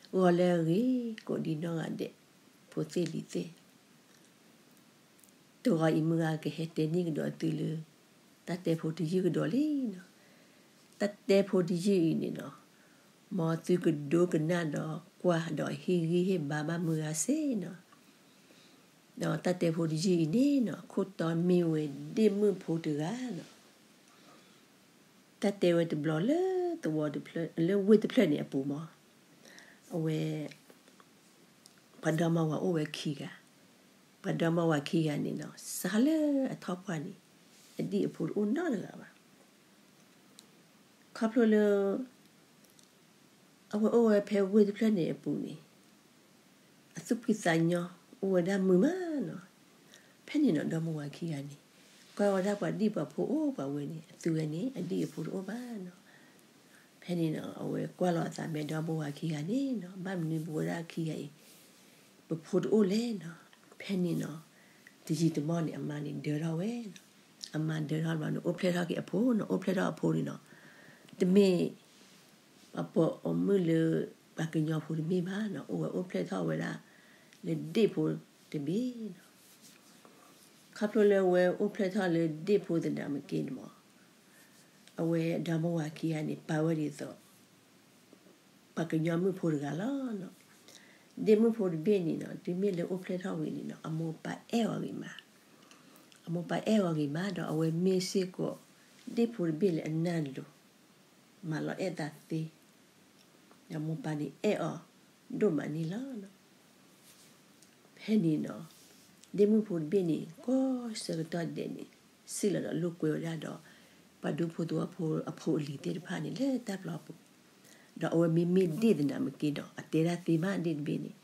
ဂီၤလၢအဂ့ၤ ကိးဒံနီၢ်ဂၤဒဲး ဖိသ့ၣ်လံၤသ့ၣ်, တဂီၤအံၤမုၢ်ဂၤကဟဲတဲန့ၢ်ကဒီးသုလၢ တၢ်တဲဖိတယုၢ်ကဒီးလံနီၤ. တၢ်တဲဖိတယုၢ်အံၤန့ၣ်နီၤ, မ်သုကဒိကနၣ်ဒီးကွၢ်ဒီးဟ့ၣ်ဂံၢ်ဟ့ၣ်ဘါဘၣ်မုၢ်ဂၤစ့ၢ်နီၤ. ဒီးတၢ်တဲဖိတယုၢ်အံၤန့ၣ်နီၤ အခိၣ်တီမ့ၢ်ဝဲဒ့ၣ်မုၣ်ဖိတဂၤနီၤ. တၢ်တဲဝဲတဘျီလၢသဝီတဖျၢၣ် လၢဝ့ၢ်တဖျၢၣ်န့ၣ်အပူၤမး, အဝဲ ပှၤဒီမါဝၤအိၣ်ဝဲခံဂၤ, ပှၤဒီမါဝၤခံဂၤန့ၣ်နီၤ စးလၢအထီၣ်ပှၢ်န့ၣ် အဒံၣ်အဖိတအိၣ်နီတဂၤဘၣ်. ခီဖျိလၢ အဝဲအိၣ်ဝဲဖဲဝ့ၢ်တဖျၢၣ်န့ၣ်အပူၤန့ၣ် အသူၣ်ဖှံသးညီ အိၣ်ဝဲဒၣ်မုာ်မးနီၤ. ဖဲန့ၣ်နီၤ ဒီမါဝၤခံဂၤန့ၣ် ကွၢ်ဝဲဒၣ်ပှၤဒံၣ်ပှၤဖိအိၣ်ပှၤဝဲန့ၣ် အသုဝဲန့ၣ် အဒံၣ်အဖိတအိၣ်ဘၣ်နီၤ. ဖဲန့ၣ်နီၤ အဝဲကွၢ်လီၤအသးမဲဒီမါဝၤခံဂၤန့ၣ်နီၤ ဘၣ်မနုၤပဝဲဒၣ်ခံဂၤအံၤ ပဖိတအိၣ်လဲၣ်နီၤ. ဖဲန့ၣ်နီၤ တယံာ်တမီၢ်န့ၣ် အမါန့ၣ်ဒၢထီၣ်ဝဲနီၤ. အမါဒၢထီၣ်ဘျီန့ၣ် အိၣ်ဖျဲၣ်ထီၣ်က့ၤအဖိနီၤ. အိၣ်ဖျဲၣ်ထီၣ်အဖိန့ၣ်နီၤ တမ့ၢ် ပှၤပိာ်အီၤမုၣ်လၢ ပှၤကညီဖိတမ့ၢ်ဘၣ်နီၤ, အိၣ်ဝဲအိၣ်ဖျဲၣ်ထီၣ်ဝဲဒၣ် လၢဒ့ၣ်ဖိတဘ့ၣ်နီၤ. ခီဖျိလၢအဝဲအိၣ်ဖျဲၣ်ထီၣ်လၢဒ့ၣ်ဖိသနာ်က့န့ၣ်မး, အဝဲဒီမါဝၤခံဂၤန့ၣ် ပာ်ဝဲဒ်သိး ပှၤကညီမုၣ်ဖိတဂၤလီၤနီၤ. ဒ့ၣ်မုၣ်ဖိတဘ့ၣ်န့ၣ်နီၤ တုၤမ့ၢ်လၢအိၣ်ဖျဲၣ်ထီၣ်ဝံၤန့ၣ်နီၤ အမိၢ်ပၢ်အဲၣ်အီၤဂ့ၤမး, အမိၢ်ပၢ်အဲၣ်အီၤဂ့ၤမးဒီး အဝဲမ့ၢ်စ့ၢ်ကီး ဒ့ၣ်ဖိတဘ့ၣ်လၢအနၢ်လိၤ မၤလီၤအဲၣ်သးသ့, ဒီးမိၢ်ပၢ်န့ၣ်အဲၣ်အီၤဒိၣ်မးန့ၣ်လီၤ. ဖဲန့ၣ်နီၤ ဒ့ၣ်မုၣ်ဖိတဘ့ၣ်န့ၣ် ကိးဆၢကတီၢ်ဒဲးန့ၣ် စံၣ်လီၤဒီးလိာ်ကွဲဝဲဒၣ်ဒီး ပှၤဒူဖိသဝီဖိအဖိအလံၤသ့ၣ်တဖၣ်န့ၣ် လၢတၢ်ပျီပူၤ, ဒီးအဝဲမ့မ့ၢ်ဒ့ၣ်သနာ်က့ဒီး အတဲဒၣ်သ့မးဒ့ၣ်တဘ့ၣ်န့ၣ်,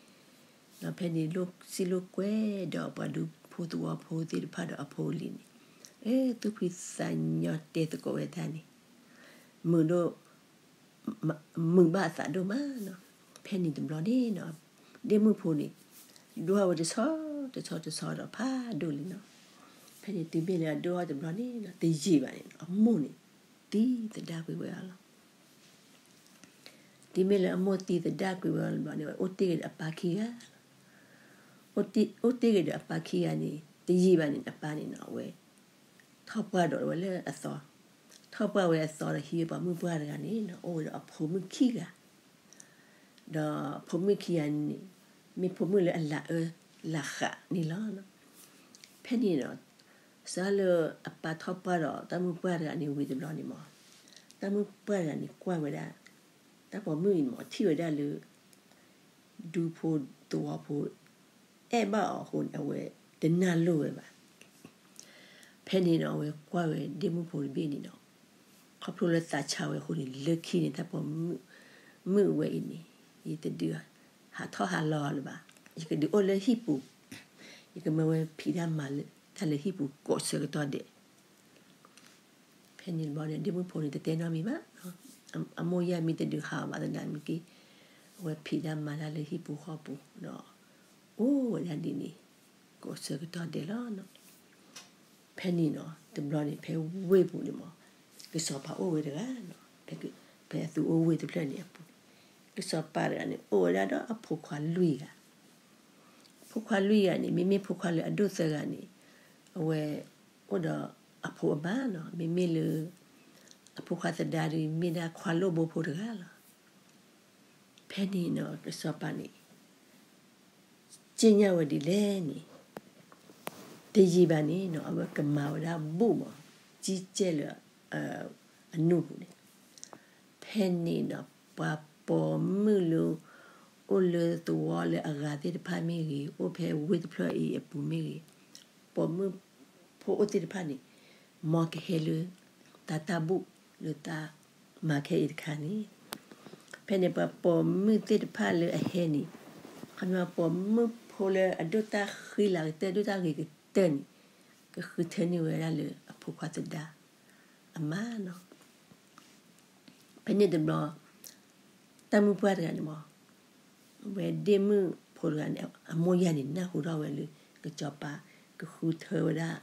ဒီးဖဲန့ၣ် စံၣ်လိာ်ကွဲဒီးပှၤဒူဖိသဝီဖိသ့ၣ်တဖၣ်ဒီးအဖိအလံၤန့ၣ်, အဲၣ်သူၣ်ဖှံသးညီတဲသကိးဝဲတၢ်န့ၣ် မုာ်ဒိၣ် မုာ်ဘၣ်အသးဒိၣ်မးနီၤ. ဖဲန့ၣ်တဘျီန့ၣ်နီၤ ဒ့ၣ်မုၣ်ဖိန့ၣ် ဒိၣ်ထီၣ်ဝဲတဆီတဆီတဆီဒီးဖးဒိၣ်လံနီၤ. ဖဲန့ၣ်တုၤမ့ၢ်လၢအဒိၣ်ထီၣ်တဘျီန့ၣ်နီၤ တယံာ်ဘၣ်န့ၣ် အမိၢ်န့ၣ် သံသဒၣ်ကွံာ်ဝဲအီၤလီၤ. တုၤမ့ၢ်လၢအမိၢ်သံသဒၣ်ကွံာ်ဝဲအီၤတဘျီန့ၣ် အဝဲအိၣ်တ့ၢ်က့ၤဒီးအပၢ်ခံဂၤလီၤ. အိၣ်တ့ၢ်က့ၤဒီးအပၢ်ခံဂၤန့ၣ် တယံာ်ဘၣ်န့ၣ် အပၢ်န့ၣ်နီၤ အဝဲ ထီၣ်ပှၢ်ဒီးဝဲလၢအသီ, ထီၣ်ပှၢ်ဝဲအသီဒီးဟံးဝဲပှၤမုၣ်ပှၢ်တဂၤန့ၣ်နီၤ အိၣ်ဝဲဒီးအဖိမုၣ်ခံဂၤ, ဒီးဖိမုၣ်ခံဂၤန့ၣ် မ့ၢ်ဖိမုၣ်လၢအလၤအၢလၤဃးန့ၣ်လီၤ. ဖဲန့ၣ်ဒီး စးလၢအပၢ်ထီၣ်ပှၢ်ဒီးတၢ်မုၣ်ပှၢ်တဂၤန့ၣ်ဝံၤတဘျီန့ၣ်မး, တၢ်မုၣ်ပှၢ်တဂၤန့ၣ်ကွၢ်ဝဲဒၣ် တၢ်ပိာ်မုၣ်အံၤမး ထံၣ်ဝဲဒၣ်လၢ ဒူဖိသဝီဖိ အဲၣ်ဘၣ်အီၤအဃိန့ၣ် အဝဲတနၢ်လိၣ်ဝဲဘၣ်. ဖဲန့ၣ်ဒီး အဝဲကွၢ်ဝဲဒ့ၣ်မုၣ်ဖိတဘ့ၣ်န့ၣ်ဒီး ခီဖျိလၢသးဆါဝဲအဃိန့ၣ် လၢခံန့ၣ် တၢ်ပိာ်မုၣ် မုၣ်ဝဲအံၤန့ၣ် ယတဒုးဟးထီၣ်ဟးလီၤလၢၤဘၣ်. ယကဒုးအိၣ်လၢဟံၣ်ပူၤ, ယကမၢဝဲဖံးတၢ်မၤလၢ တၢ်လၢဟံၣ်ပူၤကိးဆၢကတီၢ်ဒဲး ဖဲန့ၣ်တဘျီန့ၣ် ဒ့ၣ်မုၣ်ဖိန့ၣ် တတဲနီတမံၤဘၣ်. အမိၢ်ယဲၢ်မ့ၢ်တဒုးဟးအီၤဘၣ်သနာ်က့ အဝဲဖံးတၢ်မၤတၢ်လၢဟံၣ်ပူၤဃီပူၤဒီး အိၣ်ဝဲဒၣ်ဒ်န့ၣ် ကိးဆၢကတီၢ်ဒဲးလီၤ. ဖဲန့ၣ်နီၤ တဘျီန့ၣ် ဖဲဝ့ၢ်ပူၤန့ၣ်မး ကစီၤပၤအိၣ်ဝဲတဂၤနီၤ. ဖဲအသုအိၣ်ဝ့ၢ်တဖျၢၣ်န့ၣ်အပူၤန့ၣ် ကစီၤပၤတဂၤန့ၣ် အိၣ်ဝဲဒၣ်ဒီးအဖိခွါလွံၢ်ဂၤ ဖိခွါလွံၢ်ဂၤန့ၣ် မ့မ့ၢ်ဖိခွါလၢအဒိၣ်သၢဂၤန့ၣ် အဝဲအိၣ်ဒီးအဖိအမါနီၤ. မ့မ့ၢ်လၢ အဖိခွါသဒါဒီး မ့ၢ်ဒၣ်ခွါလိၣ်ဘိဖိတဂၤလီၤ. ဖဲန့ၣ်နီၤ ကစီၤပၤန့ၣ် စ့ၣ်ညါဝဲဒ်လဲၣ်န့ၣ် တယံာ်ဘၣ်န့ၣ်နီၤ အဝဲကမၤဝဲဒၣ်ဘူၣ်မး ကံကဲလၢ အနူၢ်ပူၤန့ၣ် ဖဲန့ၣ်နီၤ ပှၤပိာ်မုၣ်လၢ အိၣ်လၢသဝီလၢအဂၤသ့ၣ်တဖၣ်မ့ၢ်ဂ့ၤ, အိၣ်ဖဲဝ့ၢ်တဖျၢၣ်အံၤအပူၤမ့ၢ်ဂ့ၤ, ပိာ်မုၣ်ဖိအိၣ်သ့ၣ်တဖၣ်န့ၣ် မ်ကဟဲလၢ တၢ်တၢ်ဘူၣ်လၢတၢ်မၤခဲအံၤတခါန့ၣ် ဖဲန့ၣ် ပှၤပိာ်မုၣ်သ့ၣ်တဖၣ်လၢအဟဲန့ၣ် ခီပညီပိာ်မုၣ်ဖိလၢအဒိၣ်တၢ်ဃံလၤကတၢၢ် ဒိၣ်တၢ်ဂ့ၤကတၢၢ်န့ၣ် ကဃုထၢန့ၢ်ဝဲဒၣ်လၢအဖိခွါသဒါ အမါနီၤ. ဖဲန့ၣ်တဘျီ တၢ်မုၣ်ပှၢ်တဂၤန့ၣ်မး ဝဲဒ့ၣ်မုၣ်ဖိတဂၤန့ၣ် အမိၢ်ယဲၢ်န့ၣ် နၢ်ဟူထီၣ်ဝဲလၢ ကစီၤပၤ ကဃုထၢဝဲဒၣ်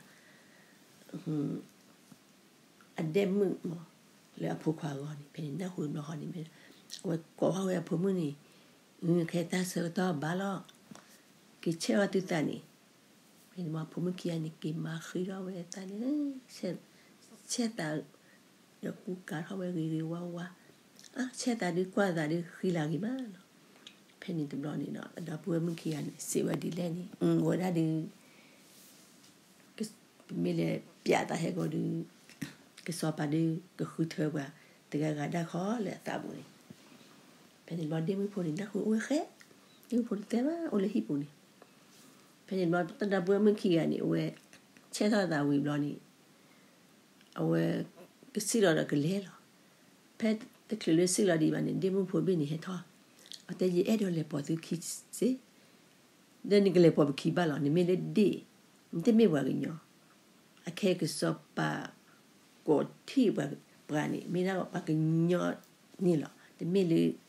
အဒ့ၣ်မုၣ်မး လၢအဖိခွါအဂီၢ်န့ၣ် ဖဲန့ၣ်နၢ်ဟူတဘျီဃီန့ၣ် အဝဲကိးထီၣ်ဝဲအဖိမုၣ်န့ၣ် ခဲတၢ်ဆၢကတီၢ်ဘၣ်လီၤ, က့ၤဆဲးအီၣ်သုသးန့ၣ်, ဖဲန့ၣ်ဘျီဖိမုၣ်ခံဂၤန့ၣ် က့ၤမၤဃံထီၣ်ဝဲသးန့ၣ်, ဆဲးသး, ဒီးကူကၤထီၣ်ဝဲဂ့ၤဂ့ၤဝါဝါ, ဆဲးသးဒုးကွၢ်သးဒုးဃံလၤဂ့ၤမးလီၤ. ဖဲန့ၣ်တဘျီန့ၣ်ဒီး အဒီပုၢ်ဝဲၢ်မုၣ်ခံဂၤန့ၣ် စံးဝဲဒ်လဲၣ်န့ၣ်, ဝဲဒၣ်ဒုး ပမ့ၢ်လဲၤပျးသးဟဲကီးဒုး, ကစီၤပၤဒုးကဃုထၢပှၤတဂၤဂၤဒၣ်ဃီလၢအသးပူၤန့ၣ်, ဖဲန့ၣ်ဘျီဒ့မုၣ်ဖိန့ၣ် နၢ်ဟူအိၣ်ဝဲဃဲ, ဒ့မုၣ်ဖိတတဲဘၣ် အိၣ်လၢဟံၣ်ပူၤန့ၣ်, ဖဲန့ၣ်ဘျီတၢ်ဒီပုၢ်ဝဲၢ်မုၣ်ခံဂၤန့ၣ် အဝဲဆဲးထီၣ်သးဝံၤဘျီန့ၣ်, အဝဲကစံၣ်လီၤဒီးကလဲၤလီၤ. ဖဲတချုးလၢစံၣ်လီၤဒံးဘၣ်န့ၣ် ဒ့မုၣ်ဖိဘ့ၣ်န့ၣ်ဟဲထီၣ်, အတဲ ယအဲၣ်ဒိးလဲၤပိာ်သုခံစ့ၢ်, ဒီးနကလဲၤပိာ်ပခံဘၣ်လီၤ, နမ့ၢ်လၢဒ့ၣ်, နတမ့ၢ်ပှၤကညီ, အခဲအံၤကစီၤပၤကိးထီၣ်ပှၤန့ၣ် မ့ၢ်ဒၣ်ပှၤကညီန့ၣ်လီၤ, တမ့ၢ်လၢ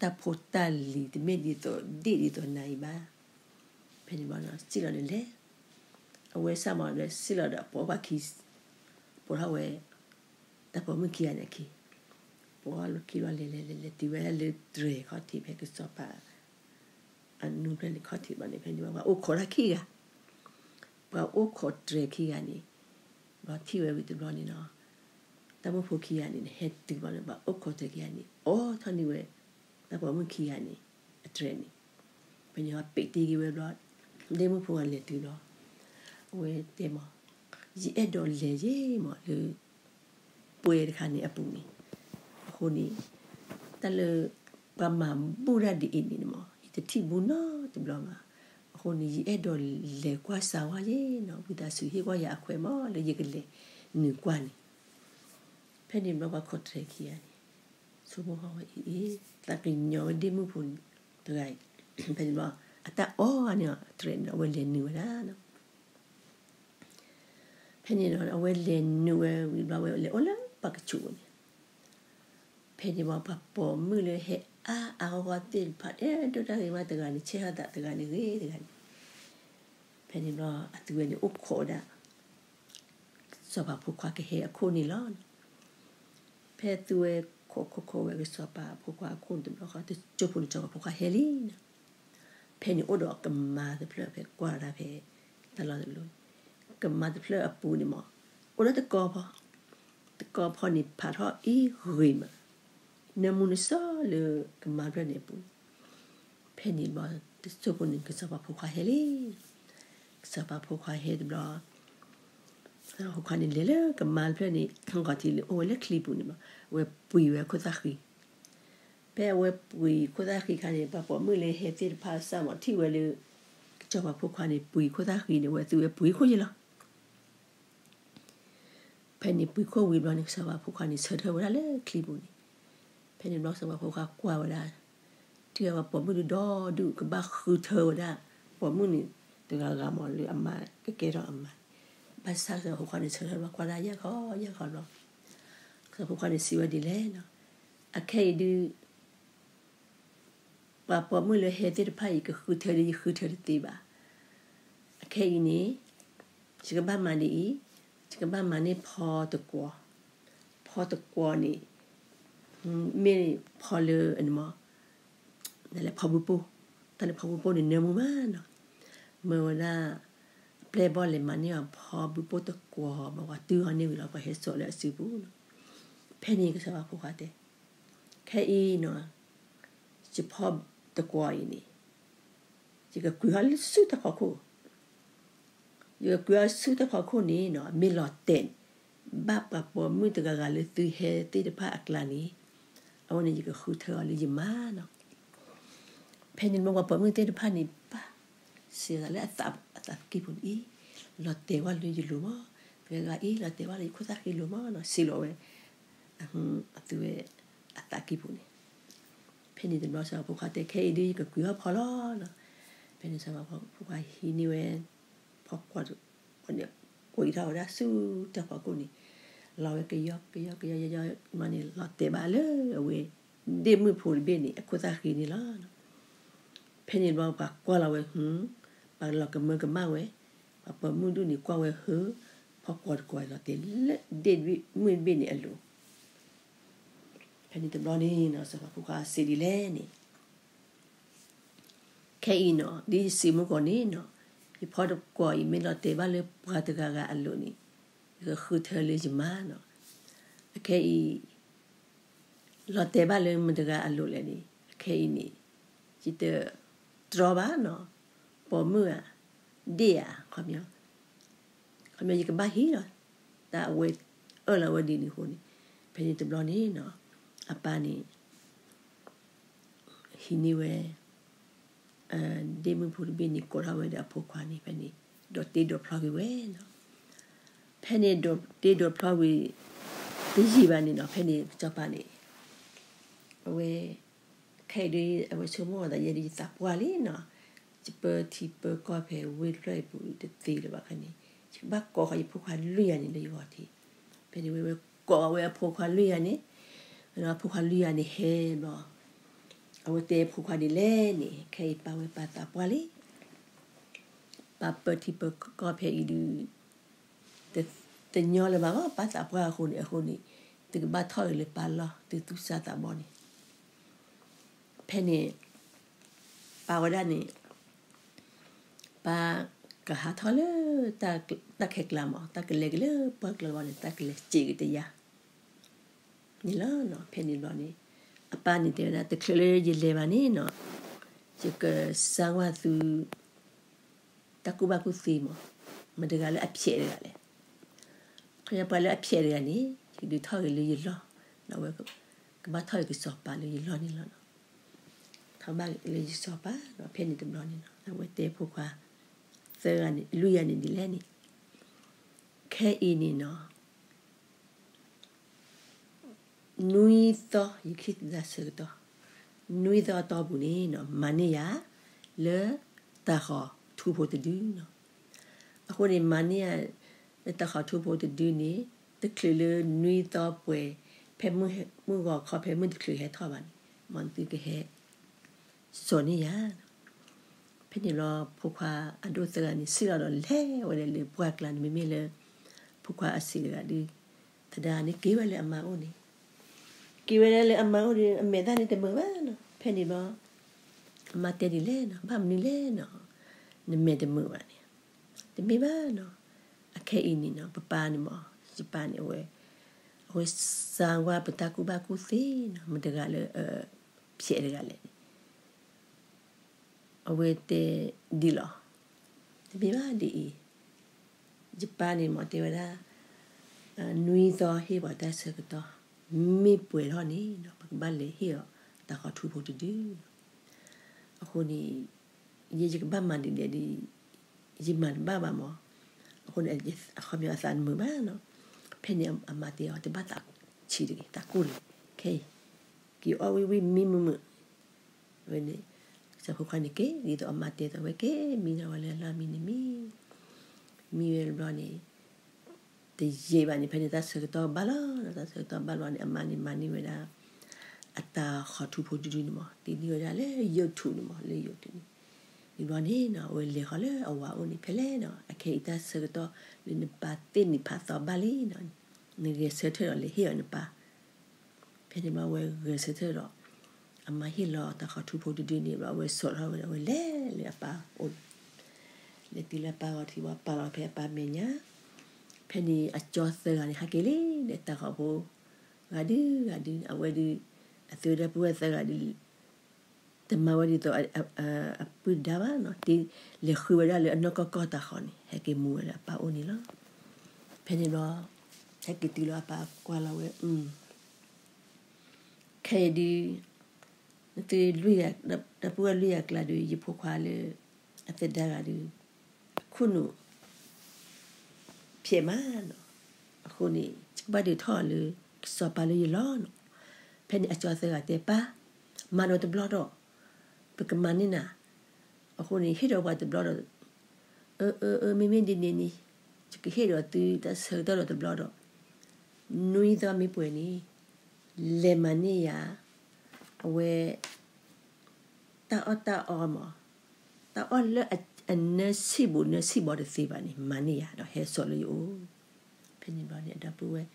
တၢ်ဖိတၢ်လံၤ တမ့ၢ်ဒ်သိးဒ့ၣ်ဒ်သိးနၤအံၤဘၣ်. ဖဲန့ၣ်ဘျီစံၣ်လီၤဒီးလဲၤ, အဝဲစၢ်မၤဒီးစံၣ်လီၤဒီးပိာ်ပှၤခံ, ပိာ်ထီၣ်ဝဲ တၢ်ပိာ်မုၣ်ခံဂၤန့ၣ်အခံ, ပိာ်လီၤခံလီၤလဲၤလဲၤလဲၤလဲၤတုၤဝဲဒၣ်လၢတြဲၤခီၣ်ထံး ဖဲကစီၤပၤ အနူဖျၢၣ်န့ၣ်ခီၣ်ထံးဘျီန့ၣ် ဖဲန့ၣ်ဘျီပှၤအိၣ်ခိးတၢ်ခံဂၤ, ပှၤအိၣ်ခိးတြဲၤခံဂၤန့ၣ်, ဘျီထံၣ်ဝဲဝံၤတဘျီန့ၣ်လီၤ, တၢ်မုၣ်ဖိခံဂၤန့ၣ် ဟဲတုၤဘျီန့ၣ် ပှၤအိၣ်ခိးတြဲၤခံဂၤန့ၣ် အိးထီၣ်န့ၢ်ဝဲ တၢ်ပိာ်မုၣ်ခံဂၤန့ၣ် အတြဲၤန့ၣ်, ဖဲန့ၣ်ပ့းတ့ၢ်က့ၤဝဲဘျီ, ဒ့မုၣ်ဖိဂၤလဲၤတုၤဘျီ, အဝဲတဲမး, ယအဲၣ်ဒိးလဲၤယ့ၢ်မးလၢ ပှဲၤတခါန့ၣ်အပူၤန့ၣ်, အဃိန့ၣ် တၢ်လၢ ပှၤမၤဘူၣ်တၢ်ဒ်အံၤန့ၣ်မး ယတထံၣ်ဘူးနီတဘျီဘၣ်, အဃိန့ၣ် ယအဲၣ်ဒိးလဲၤကွၢ်စၢၤဝဲယ့ၢ်နီၤ, ဝံသးစူၤဟ့ၣ်ကွၢ်ယၤအခွဲးမး လၢယကလဲၤနုာ်ကွၢ်န့ၣ်, ဖဲန့ၣ်ဘျီပှၤခိးတြဲၤခံဂၤန့ၣ်, ဆိကမိၣ်ဝဲအံၤ, သးကညီၤဝဲဒ့မုၣ်ဖိတဂၤအံၤ, ဖဲန့ၣ်ဘျီ အတၢ်အီၣ်န့ၣ် အတြဲၤန့ၣ် အဝဲလဲၤနုာ်ဝဲဒၣ် ဖဲန့ၣ်ဒီး အဝဲလဲၤနုာ်ဝဲဝံၤဘျီ အဝဲလဲၤအိၣ်လၢပှၤကဆူးန့ၣ်, ဖဲန့ၣ်ဘျီ ပှၤပိာ်မုၣ်လၢဟဲအါအါဂီၢ်ဂီၢ်သ့ၣ်တဖၣ် တဲဒိၣ်တၢ်ဂ့ၤမးတဂၤန့ၣ် ဆဲးထီၣ်သးတဂၤန့ၣ်ဂ့ၤတဂၤန့ၣ်, ဖဲန့ၣ်ဘျီ အသုဝဲန့ၣ်အိၣ်ခိးဝဲဒၣ် စီၤပၤဖိခွါကဟဲအခိၣ်န့ၣ်လီၤ. ဖဲသုဝဲခိးခိးခိးဝဲကစီၤပၤဖိခွါအခိၣ်န့ၣ်တဘျီဃီ တစိၢ်ဖိန့ၣ် စီၤပၤဖိခွါဟဲလံနီၤ. ဖဲန့ၣ်အိၣ်ဒီးကမါတဖျၢၣ် ဖဲကွၢ်တၢ်ဖဲတၢ်လီၢ်တလီၢ်, ကမါတဖျၢၣ်အပူၤန့ၣ်မး အိၣ်ဒီးတကီၢ်ဖီ, တကီၢ်ဖီန့ၣ်ဖးထီၣ်အ့ၣ်ဂ့ၤမး, နၢမူနစီလၢကမါတဖျၢၣ်န့ၣ်အပူၤ, ဖဲန့ၣ်ဘျီ တစိၢ်ဖိန့ၣ် ကစီၤပၤဖိခွါဟဲလံ. ကစီၤပၤဖိခွါဟဲတဘျီ ဖိခွါန့ၣ်လဲၤလၢကမါတဖျၢၣ်န့ၣ် ဂီၤထံးလၢအိၣ်ဝဲလၢချံပူၤန့ၣ်ဘျီ အဝဲပှ့ၤဝဲခိၣ်သၣ်ဃံ. ဖဲအဝဲပှ့ၤခိၣ်သၣ်ဃံခါန့ၣ် ပှၤပိာ်မုၣ်လၢဟဲသ့ၣ်တဖၣ်စၢ်မးထံၣ်ဝဲလၢ ကစီၤပၤဖိခွါန့ၣ် ပှ့ၤခိၣ်သၣ်ဃံန့ၣ် အဝဲသုဝဲပှ့ၤခိၣ်ယ့ၢ်လီၤ. ဖဲန့ၣ်ပှ့ၤခိၣ်ဝံၤဘျီန့ၣ် ကစီၤပၤဖိခွါန့ၣ် ဆၢထၢၣ်ဝဲဒၣ်လၢချံပူၤန့ၣ်, ဖဲန့ၣ်ဘျီကစီၤပၤဖိခွါကွၢ်ဝဲဒၣ် ထံၣ်ဝဲပှၤပိာ်မုၣ်ဒုးဒီဒူၣ် ကဘၣ်ဃုထၢဝဲဒၣ် ပိာ်မုၣ်န့ၣ် တဂၤဂၤမးလၢအမါကကဲထီၣ်အမါ, ဘၣ်ဆၣ်ကစီၤပၤဖိခွါန့ၣ် ဆၢထၢၣ်ဘၣ်ကွၢ်ဒၣ်ယၢ်ခီယၢ်ခီဘျီ, ကစီၤပၤဖိခွါန့ၣ်စံးဝဲဒ်လဲၣ်နီၤ, အခဲအံၤဒုး ပှၤပိာ်မုၣ်လၢဟဲသ့ၣ်တဖၣ်အံၤ ကဃုထၢဒ်ယဃုထၢတသ့ဘၣ်. အခဲအံၤန့ၣ် ယကဘၣ်မၤဒ်အံၤ, ယကဘၣ်မၤန့ၢ်ဖီတကွီၤ, ဖီတကွီၤန့ၣ် မ့ၢ်ဖီလၢ နလဲၤဖီဘုပိၢ်, တၢ်လၢဖီဘုပိၢ်န့ၣ် နၢမူမးနီၤ, မ့ၢ်ဝဲဒၣ် အပျဲၢ်ဘီၣ်လဲၤမၤန့ၢ်အီၤဖီဘုပိၢ်တကွီၤ ဘၣ်ပှၤတုၤအီၤန့ၢ်ဝံၤလီၤ ပှၤဟဲစိာ်လၢအစုပူၤနီၤ. ဖဲန့ၣ်ကစီၤပၤဖိခွါတဲ ခဲအံၤနီၤ ယဖီတကွီၤအံၤန့ၣ် ယကကွံာ်အီၤလၢဆူတၢ်ဖီခိၣ်, ယကကွံာ်အီၤဆူတၢ်ဖီခိၣ်န့ၣ်နီၤ မ့ၢ်လီၤတဲာ် ဘၣ်ပှၤပိာ်မုၣ်တဂၤဂၤလၢသုဟဲသ့ၣ်တဖၣ်အကျါန့ၣ်, အဝဲန့ၣ်ယကဃုထၢအီၤလၢယမါနီၤ. ဖဲန့ၣ်မ့ၢ်ပှၤပိာ်မုၣ်သ့ၣ်တဖၣ်န့ၣ် ဘၣ်စံးသးလၢအသးကံၢ်ပူၤန့ၣ်အံၤ, လီၤတဲာ်ဝဲလၢယလိၤမး, တဂၤဂၤအံၤ လီၤတဲာ်ဝဲလၢယခိၣ်သၣ်ဃံလိၤမးနီၤ, စံးလီၤဝဲ အသုဝဲအသးကံၢ်ပူၤန့ၣ်. ဖဲန့ၣ်တဘျီစီၤပၤဖိခွါတဲ ခဲအံၤဒုးယကကွံာ်အီၤဖီလီၤနီၤ. ဖဲန့ၣ်စီၤပၤဖိခွါဟံးန့ၢ်ဝဲ ဖီကွီၤန့ၣ် ကွံာ်ထီၣ်ဝဲဒၣ်ဆူတၢ်ဖီခိၣ်န့ၣ်, လီၤဝဲကယီကယီကယီကယီကယီမးန့ၣ် လီၤတဲာ်ဘၣ်လၢအဝဲ ဒ့ၣ်မုၣ်ဖိတဘ့ၣ်န့ၣ် အခိၣ်သၣ်ဃံန့ၣ်လီၤ. ဖဲန့ၣ်တဘျီပှၤကွၢ်လီၤဝဲ ပှၤလီၤကမၢကမၣ်ဝဲ, ပှၤပိာ်မုၣ်ဒူၣ်န့ၣ်ကွၢ်ဝဲ ဟၢ, ဖီကွီၤတကွီၤလီၤတဲာ်လၢဒ့ၣ်မုၣ်တဘ့ၣ်န့ၣ်အလိၤ. ဖဲန့ၣ်တဘျီန့ၣ် စီၤပၤဖိခွါစံးဒ်လဲၣ်န့ၣ် ခဲအံၤနီၤ ဒ်ယစံးမုၢ်ကီၢ်န့ၣ်နီၤ, ယဖီတကွီၢ်အံၤ မ့ၢ်လီၤတဲာ်ဘၣ်လၢပှၤတဂၤဂၤအလိၤန့ၣ် ယကဃုထၢလၢယမါနီၤ. အခဲအံၤ လီၤတဲာ်ဘၣ်လၢမတဂၤအလိၤလဲၣ်န့ၣ် အခဲအံၤန့ၣ် ယတတြီဘၣ်နီၤ, ပိာ်မုၣ်ဧါ, ဒ့ၣ်ဧါ, ခီပညီ ခီပညီယကဘၣ်ဟံးလီၤ, တၢ်အဝဲအၢၣ်လီၤဝဲဒ်န့ၣ်အဃိန့ၣ်, ဖဲန့ၣ်တဘျီန့ၣ်နီၤ အပၢ်န့ၣ် ဟံးန့ၢ်ဝဲ ဒ့ၣ်မုၣ်ဖိတဘ့ၣ်န့ၣ် ကိးထီၣ်ဝဲဒီးအဖိခွါန့ၣ် ဖဲန့ၣ် ဒိးတ့ဒိးဖျီက့ၤဝဲနီၤ. ဖဲန့ၣ်ဒိးတ့ဒိးဖျီဝံၤ တယံာ်ဘၣ်န့ၣ်နီၤ ဖဲန့ၣ်ကစီၤပၤန့ၣ် အဝဲ ခဲအံၤဒ် အဝဲဆိကမိၣ်အသး ယဲဒ်ယသးပှၢ်လံနီၤ, ယပၢထံပၢကီၢ်ဖဲဝ့ၢ်တဖျၢၣ်အံၤပူၤတသ့လၢၤဘၣ်ခဲန့ၣ်, ယကဘၣ်ကိးဃီယဖိခွါလွံၢ်ဂၤန့ၣ်လၢယဂီၢ်ထံး. ဖဲန့ၣ်ဝဲဝဲကိးဝဲအဖိခွါလွံၢ်ဂၤန့ၣ်, အဖိခွါလွံၢ်ဂၤန့ၣ်ဟဲဘျီ အဝဲတဲဖိခွါဒ်လဲၣ်န့ၣ် ခဲအံၤပၢ်ဝဲပၢ်သးပှၢ်လံ, ပၢ်ပၢထံပၢကီၢ်ဖဲအံၤဒုး တညီလၢၤဘၣ်ဘၣ် ပၢ်သးပှၢ်အဃိန့ၣ်, အဃိန့ၣ် သုကဘၣ်ထီၣ်ဂ့ၤလၢပၢ်လီၢ် သုသူၣ်စၢ်သးဘီန့ၣ်. ဖဲန့ၣ် ပၢ်ဝဲဒၣ်န့ၣ် ပၢ်ကဟးထီၣ်လၢ တၢ်ခဲကျါမး တၢ်ကလဲၤက့ၤလၢပှၢ်ကျါဘီန့ၣ် တၢ်ကလဲၤစံးက့ၤတယါ န့ၣ်လီၤ. ဖဲန့ၣ်ဘျီန့ၣ် အပၢ်န့ၣ်တဲဝဲဒၣ် တချုးလၢယလဲၤဘၣ်န့ၣ်နီၤ, ယကစၢ်ဝၢ်သု တၢ်ကူၣ်ဘၣ်ကူၣ်သ့မး, မတၤတဂၤလၢအဖျဲးတဂၤလဲၣ်, ခီပညီပှၤလၢအဖျဲးတဂၤန့ၣ် ယကဒုးထီၣ်ဂ့ၤလၢယလီၢ်, ဒီးအဝဲကဘၣ်ထီၣ်ဂ့ၤကစီၤပၤလၢယလီၢ်န့ၣ်လီၤ. ထီၣ်ဘၣ်လၢယစီၤပၤဒီး ဖဲန့ၣ်တဘျီန့ၣ်နီၤ အဝဲတဲဖိခွါ သၢဂၤန့ၣ် လွံၢ်ဂၤန့ၣ်ဒ်လဲၣ်န့ၣ်, ခဲအံၤန့ၣ်နီၤ နွံသီ ယခံတၢ်ဆၢကတီၢ်, နွံသီအတီၢ်ပူၤန့ၣ်နီၤ မၤန့ၢ်ယၤ လၢတၢ်ဃီၤထူဖိတဒုနီၤ. အဃိန့ၣ် မၤန့ၢ်ယၤ လၢတၢ်ဃီၤထူဖိတဒုန့ၣ် တချုးလၢနွံသီပှဲၤ ဖဲမုၢ်ဂီၤခီ ဖဲမုၢ်တချုးဟဲထီၣ်ဘၣ်န့ၣ် မ်သုကဟဲ စိာ်န့ၢ်ယၤ ဖဲန့ၣ်ဘျီ ဖိခွါအဒိၣ်သၢဂၤန့ၣ် စံၣ်လီၤဒီးလဲၤဝဲဒၣ်လၢပှၢ်ကျါန့ၣ် မ့မ့ၢ်လၢ ဖိခွါအဆံးတဂၤဒုး သဒါန့ၣ်က့ၤဝဲလၢအမါအိၣ်န့ၣ်, က့ၤဝဲဒၣ်လၢအမါအိၣ်ဒီး အမဲာ်သၣ်န့ၣ်တမုာ်ဘၣ်နီၤ. ဖဲန့ၣ်ဘျီ အမါတဲဒ်လဲၣ်နီၤ, ဘၣ်မနုၤလဲၣ်နီၤ, နမဲာ်တမုာ်ဘၣ်န့ၣ်, တမ့ၢ်ဘၣ်နီၤ, အခဲအံၤန့ၣ်နီၤ ပပၢ်န့ၣ်မး ယပၢ်န့ၣ် အဝဲ အဝဲစၢ်ဝါပတၢ်ကူၣ်ဘၣ်ကူၣ်သ့နီၤ, မတၤတဂၤလၢ ဖျဲးတဂၤလဲၣ်န့ၣ် အဝဲတဲဒ်လီၤ, တမ့ၢ်ဘၣ်ဒ်အံၤ, ယပၢ်န့ၣ်မးတဲဝဲဒၣ် နွံသီဟ့ၣ်ပှၤတၢ်ဆၢကတီၢ်, မ့ၢ်ပှဲၤထီၣ်န့ၣ်နီၤ ပကဘၣ်လဲၤဟ့ၣ်အီၤတၢ်ဃီထူဖိတဒုနီၤ. အဃိန့ၣ် ယဲယကဘၣ်မၤဒ်လဲၣ်ဒီး ယမၤတဘၣ်ဘၣ်မး, အဃိန့ၣ် အခီပညီအသးတမုာ်ဘၣ်နီၤ. ဖဲန့ၣ်အမါတဲအီၤ တဘၣ်သးဆံးတဂ့ၤ သးကူၣ်တဂ့ၤ, ခဲအံၤ က့ၤအီၣ်ဝံၣ်ဝံၣ်မံမုာ်မုာ် ဝဲန့ၣ် ကစၢ်ဖိခွါန့ၣ်က့ၤ ဒ်သိးအမါတဲသိးဝဲက့ၤ မံနီၤဝဲလၢအလီၢ်မံန့ၣ်မံ မံဝဲတဘျီန့ၣ် တယံာ်ဘၣ်န့ၣ် ဖဲန့ၣ်တၢ်ဆၢကတီၢ်ဘၣ်လီၤ, တၢ်ဆၢကတီၢ်ဘၣ်လီၤန့ၣ် အမါန့ၣ်မၤန့ၢ်ဝဲဒၣ် အတၢ်ဃီထူဖိတဒုန့ၣ်မး တ့န့ၢ်ဝဲဒၣ်လၢ YouTube န့ၣ်မး လၢ YouTube န့ၣ်, တဘျီန့ၣ်နီၤ အဝဲလဲၤဃီၤလၢအဝၤအိၣ်န့ၣ် ဖဲလဲၣ်နီၤ အခဲအံၤတၢ်ဆၢကတီၢ်လၢနပၢ်သ့ၣ်နံၤဖးသီဘၣ်လံနီၤ, နဂဲၤဆၢထၢၣ်ဒီးလဲၤဟ့ၣ်အီၤနပၢ် ဖဲန့ၣ်ဘျီအဝဲဂဲၤဆၢထၢၣ်ဒီး အမါဟ့ၣ်လီၤတၢ်ဃီထူဖိတဒုန့ၣ်ဘျီ အဝဲစိာ်ထီၣ်ဝဲဒီး အဝဲလဲၤလၢအပၢ်အိၣ်န့ၣ်, လဲၤတုၤလၢအပၢ်ဂီၤထံးဘၣ် ပာ်လီၤဖဲအပၢ်မဲာ်ညါ, ဖဲန့ၣ်အကၠီသၢဂၤန့ၣ် ဟဲက့ၤလံ ဒီးတၢ်ဃီဖိ ဂၤဒုဂၤဒု အဝဲဒု အသုဝဲဒီပုၢ်ဝဲၢ်သၢဂၤဒု တမၤဝဲဒ်သိး အပုၢ်တဒါဘၣ်နီၤ, တ့လဲၤဃုဝဲဒၣ်လၢအနီၢ်ကီၢ်ကီၢ်တၢ်ဃီန့ၣ် ဟဲက့ၤမူဝဲလၢအပၢ်အိၣ်န့ၣ်လီၤ. ဖဲန့ၣ်ဘျီ ဟဲက့ၤတုၤလီၤအပၢ်ကွၢ်လီၤဝဲ ခဲအံၤဒု နသုလွံၢ်ဂၤ ဒီပုၢ်ဝဲၢ်လွံၢ်ဂၤအကျါဒု ယဖိခွါလၢ အသဒါဂၤဒု ခိၣ်နူာ် ဖျဲးမးနီၤ, အဃိန့ၣ် ယကဘၣ်ဒုးထီၣ်လၢ စီၤပၤလၢယလီၢ်နီၤ. ဖဲန့ၣ်အကၠီသၢဂၤတဲပၢ် မၤဒီးတဘျီဒီး ပကမၤန့ၢ်နၤ, အဃိန့ၣ် ဟ့ၣ်ဒီးပှၤတဘျီဒီး အၢ အၢ အၢ မ့မ့ၢ်ဒ်န့ၣ်န့ၣ် ယကဟ့ၣ်ဒီးသုတၢ်ဆၢကတီၢ်ဒီးတဘျီဒီး နွံသီမ့ၢ်ပှဲၤန့ၣ် လဲၤမၤန့ၢ်ယၤ အဝဲ တၢ်အီၣ်တၢ်အီမး တၢ်အီၣ်လၢအနၢဆံၣ်ဘူးနၢဆံၣ်ဘီတသ့ဘၣ်န့ၣ် မၤန့ၢ်ယၤ ဒီးဟဲစိာ်လၢယအိၣ်. ဖဲန့ၣ်ဘျီန့ၣ် အဒီပုၢ်ဝဲၢ်